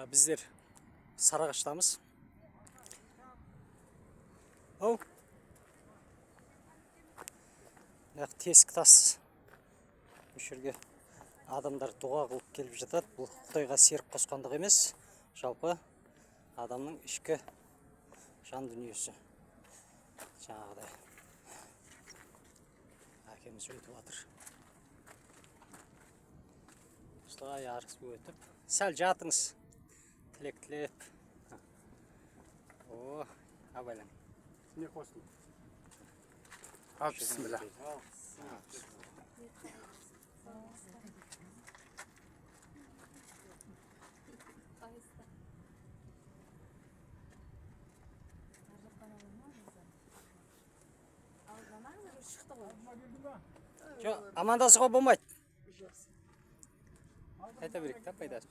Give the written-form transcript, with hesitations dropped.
Біздер Сарыағаштамыз. Ау. Мына тесік тас. Осы жерге адамдар дұға қылып келіп жатады. Бұл Құдайға серік қосқандық емес, жалпы адамның ішкі жан дүниесі. Жаңағыдай. Әкеміз өтіп жатыр. Осылай арыс өтіп, сәл жатыңыз. Тілек тілеп. О, абайлаң. Не қостым? Ал, бісміллә. Жоқ, амандасуға болмайды. Айта берейік та пайдасы.